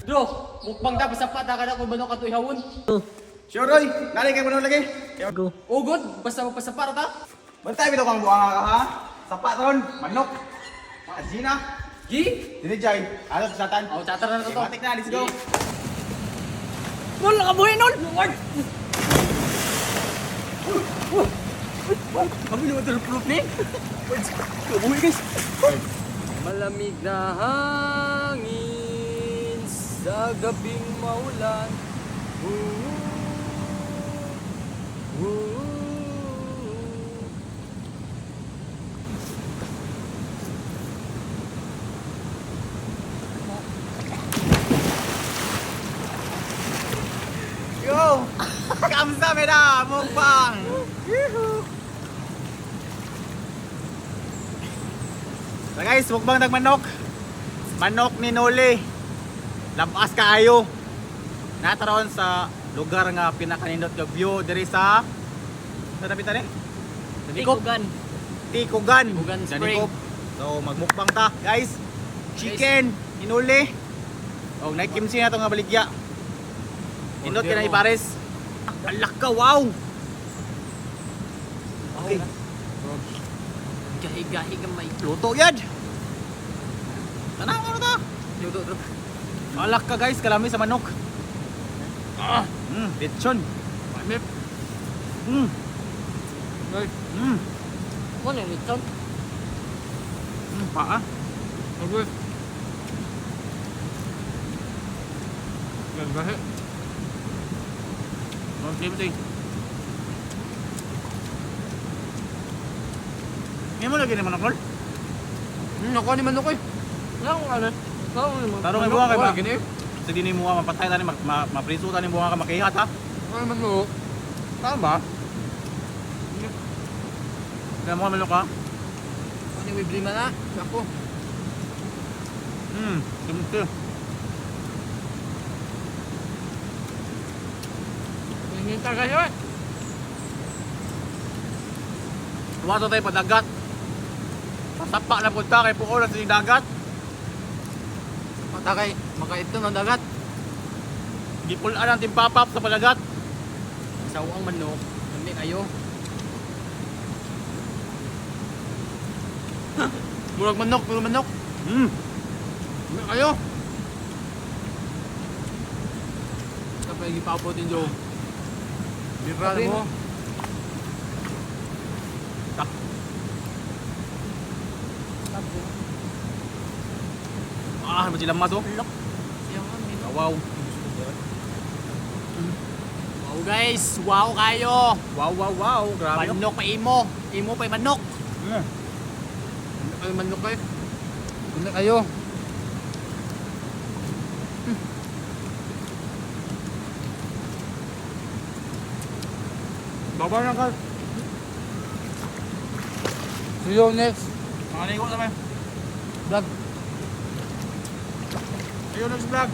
Bro, mukbang ta basta pa ta kada ko manok ato ihawon. Sure, Roy. Nalay kay manok lagi. Go. Oh good, basta magpasapa ra ta. Bantay bitaw kang buanga ka ha. Sapa ron, manok. Mga Gi? Dili jay. Ano sa satan? Oh, chatar na to. Matik na, let's go. Nol, nakabuhi nol. Lord. Kami naman ito proof ni. Kabuhi guys. Malamig na hangin sa gabing maulan. Ooh, ooh. Yo! Kamsahamnida! Mukbang! Yuhu! So guys, mukbang tag manok. Manok ni Noli. Labas kaayo. Nataron sa lugar nga pinakanindot nga view diri sa dapitan ni? Tikugan. Tikugan. Tikugan Spring. Danikop. So magmukbang ta, guys. Chicken hinuli. Og na kimchi na to nga baligya. Nindot kay na Order mo. ipares. Alak ka, wow. Okay. Gahi-gahi gamay. Luto yad. Tanaw ano ta? Luto, bro. Alak ka guys, kalami sa manok. Ah! Lechon. Pamip. Ay. Ano yung lechon? Paa. Okay. Gagahi. Mga kimchi. Ngayon mo lagi ni manok, Lord? Nakuha ni manok eh. Wala akong ano. Wala akong manok. Tarong may buha kay ba? Wala, gini. Sa di ni mo mapatay tani, mapriso tani buha ka makihat ha. Wala manok. Tama. Kaya mo manok ha. Ano yung blima na? Ako. Kimchi. Hinta kayo eh. Tuwato tayo padagat. Pasapa na punta kay puo na sa dagat. Patakay, makaito ng dagat. Gipulaan ang timpapap sa padagat. Saw ang manok. Hindi kayo. Murag manok, puro manok. Hindi kayo. Kapag ipapo din Jo. Bibra mo. Ah, ano sila mas oh. Wow. Wow guys, wow kayo. Wow, wow, wow. Grabe. oh. Manok pa imo. Imo pa manok. Ay manok kayo. Ano kayo? Baba na ka. See you next Makaligo na ba? vlog. See you next vlog.